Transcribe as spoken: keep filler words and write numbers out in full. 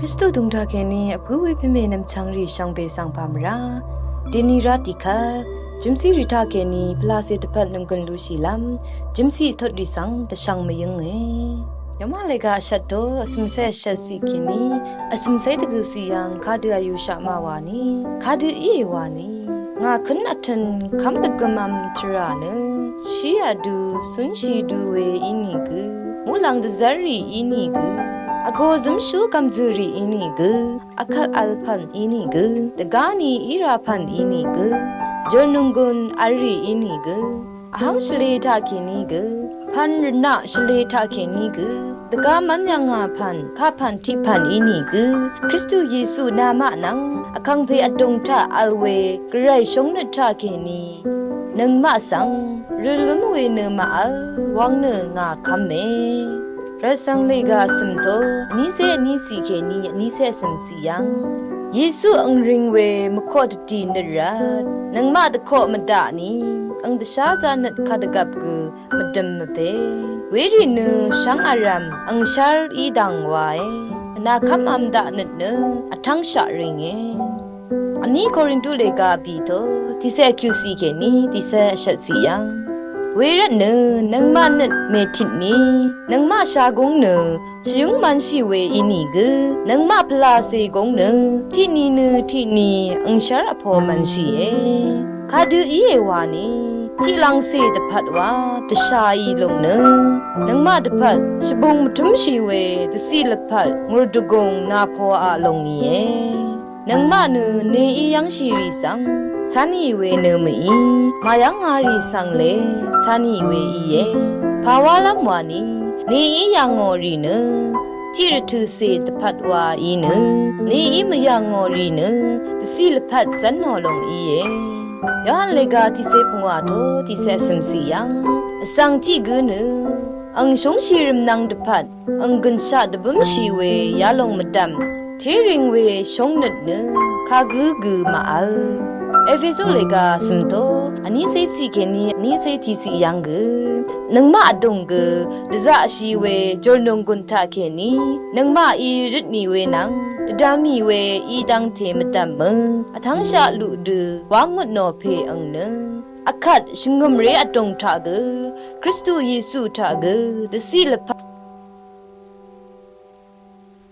Kristu dungdaq kèní vpǿ wepǿmè nv̀mchvng rì shvngbe svng pà mvrá. Dèní rá tiqkvt jø̀msí rì taq kèní pvlacè dvpvt nònggø̀n lushìlv́m jø̀msí vtot rì svng dvshvng mvyǿnge. Yvmá lèga vshvt tó vsø̀mcé vshvt ciq kèní vsø̀mcé dvgø̀ ciq yv̀ng kadø vyushaq ma wani, kadø íe wani, ngà køn vtø̄n kv́m dvgø̄mv̄m tvrà nø shí vdu cúnshì du we ínìgø, muqlàng dvzv́rrì ínìgø, vgō zǿmshú gv̀mzø̀rì ínìgø, vkvt v̄l pv̀n ínìgø, dvgáni í rā pv̀n ínìgø, jòrnùnggùn v̄lrì ínìgø, vháng shvlē taqkèní gø, pv̀n rvnaq shvlē taqkèní gø, dvgá mv́n yv̀ngà pv̀n kapv̀n tiqpv̀n ínìgø, Kristu Yesu namaq nvng vkàngpè vdùng taq v̄l we gvray shóngnøt taqkèní nøngmaq svng rølǿm we nø màvl wvng nø ngà kv́me. Rvsvng lèga vsø̀m tó vnícé vní ciq kèní vnícé vsø̀m ciq yv̀ng Yesu angring we mvkoq dvdì nøt rvt nøngmaq dvkoq mvdaq ni ang dvshá zá nøt kadvgvp gø mvdø̀m mvbe. Werì nø shv́ng vrv̀m angshv́r í dv̀ng wae. Vnakv́m v̄m daq nøt nø vtv́ngshaq rìnge. Vní Korintu lèga bìto tiqcé vkyuqciq kèní tiqcé vshvtciq yv̀ng. Wervt nø nøngmaq nøt mètit ni nøngmaq shagúng nø shvyǿng mv̄nshì we ínìgø, nøngmaq pvlacè gúng nø tiqni nø tiqni angshv́r vpo mv̄nshìe. Kadø íe wani, tiqlangcè dvpvt wa dvshàì lùng nø nøngmaq dvpvt shvbùng mvtǿmshì we dvciq lvpat ngùrdvgùng napoaq lùng nìe. Nøngmaq nø neí yv́ngshìrì svng cánì we nø mø̀í, màyv́ngā rì svng le cánì we íe. Pàwálv́m wani, neí yà ngò rì nø tiqrvtø̀cè dvpvt wa í nø neí mvyà ngò rì nø dvciq lvpat zv́nò lùng íe. Yohan lèga tiqcé pungwà tó tiqcé vsø̀m ciq yv̀ng vsvng tiq gǿ nø ang shúngshì rvmnvng dvpvt ang gø̀nshaq dvbǿmshì we yalòng mvdv̀m térìng we shóngnøt nø kagǿ gø màvl. Epesu lèga vsø̀m tó vnícé ciq kèní vnícé tiqciq yv̀ng gø nøngmaq vdùng gø dvzaqshì we jòrnùnggùn taqkèní nøngmaqí røtnì we nvng dvdvmì we í dv́ngte mvdv̀mø vtv́ngshaq luq dø wá ngutnò pè ang nø vkvt shvngø̀mré vdùng taq gø Kristu Yesu taq gø dvciq lvpat